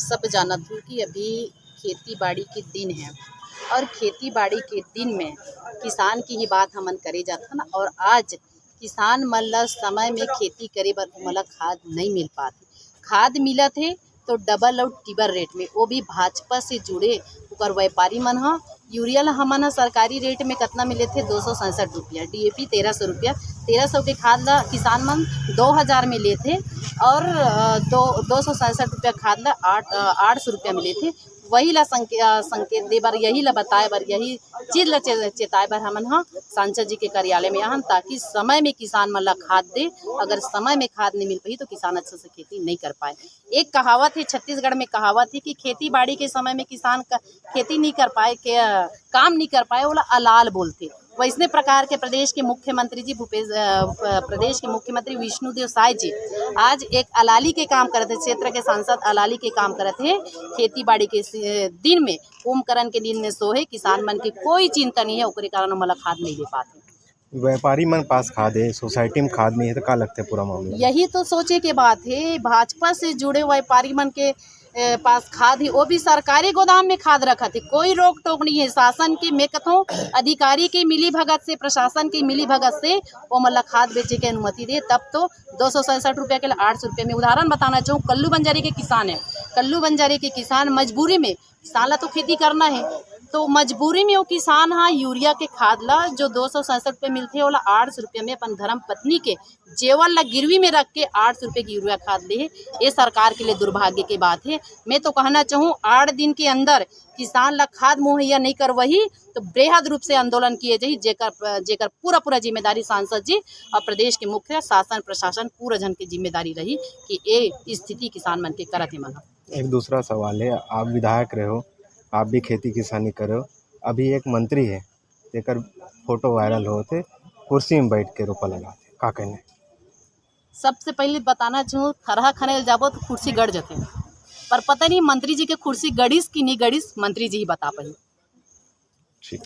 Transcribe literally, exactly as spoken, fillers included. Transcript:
सब जानत हो कि अभी खेती बाड़ी के दिन है और खेती बाड़ी के दिन में किसान की ही बात हमन करे जाथन। और आज किसान मन ल समय में खेती करे बर ओमन ल खाद नहीं मिल पात। खाद मिलत हे तो डबल अउ टिबल रेट में, वो भी भाजपा से जुड़े ओकर व्यापारी मन ह। यूरिया ल हमन ह सरकारी रेट में कतना में लेथे? दो सौ सड़सठ रुपया। डीएपी तेरह सौ रुपया। तेरह सौ के खाद ल किसान मन दो हज़ार में लेथे और अ, दो दो सौ सड़सठ रुपया खाद ल आठ अ, आठ सौ रुपया में लेथे। वही ला संके-, अ, संकेत दे बर, यही ला बताए बर, यही चीज ला चे-, चेताए बर हमन ह सांसद जी के कार्यालय में आहन, ताकि समय में किसान मन ला खाद दे। अगर समय में खाद नहीं मिल पाही तो किसान अच्छा से खेती नहीं कर पाए। एक कहावत है, छत्तीसगढ़ में कहावत है कि खेती बाड़ी के समय में किसान का खेती नहीं कर पाए, के, अ, काम नहीं कर पाए, ओला अलाल बोलथे। वैसने प्रकार के प्रदेश के मुख्यमंत्री जी भूपेश, अ, प-, प्रदेश के मुख्यमंत्री विष्णुदेव साय जी आज एक अलाली के काम करत हे, क्षेत्र के सांसद अलाली के काम करत हे। खेती बाड़ी के से-, दिन में कुंभकर्ण के नींद में सोहे किसान मन के कोई चिंता नहीं है, ओकरे कारण ओमन ला खाद नहीं दे पाते। व्यापारी मन पास खाद हे, सोसाइटी में खाद नहीं है, तो का लगता है पूरा मामला? यही तो सोचे के बात है। भाजपा से जुड़े व्यापारी मन के ए, पास खाद ही, वो भी सरकारी गोदाम में खाद रखत हे, कोई रोक टोक नहीं है। शासन के, मैं कथों, अधिकारी के मिली भगत से, प्रशासन के मिली भगत से ओमन ला खाद बेचे के अनुमति दे, तब तो दो सौ सड़सठ रुपया के ला आठ सौ रुपया में। उदाहरण बताना चाहूँ, कल्लू बंजारी के किसान है, कल्लू बंजारी के किसान मजबूरी में, किसान ला तो खेती करना है, तो मजबूरी में वो किसान हा यूरिया के खाद ला, जो दो सौ सड़सठ रुपया मिलथे, ओला आठ सौ रुपया में अपन धर्म पत्नी के जेवर ला गिरवी में रख के आठ सौ रुपये की यूरिया खाद ले हे। ये सरकार के लिए दुर्भाग्य के बात है। मैं तो कहना चाहूँ, आठ दिन के अंदर किसान ला खाद मुहैया नहीं करवाही तो बेहद रूप से आंदोलन किए जाही, जेकर जेकर पूरा पूरा जिम्मेदारी सांसद जी और प्रदेश के मुख्य शासन प्रशासन पूरा झन के जिम्मेदारी रही कि ये स्थिति किसान मन के करत हे मन। एक दूसरा सवाल है, आप विधायक रहे हो, आप भी खेती किसानी करे हो, अभी एक मंत्री है, तेकर फोटो वायरल होत हे, कुर्सी में बैठ के रोपा लगात हे, का कहना है? सबसे पहले बताना चाहूँ, थरहा खने ल जाबो तो कुर्सी गड़ जथे, पर पता नहीं मंत्री जी के कुर्सी गड़िस कि नहीं गड़िस, मंत्री जी ही बता पाही। ठीक।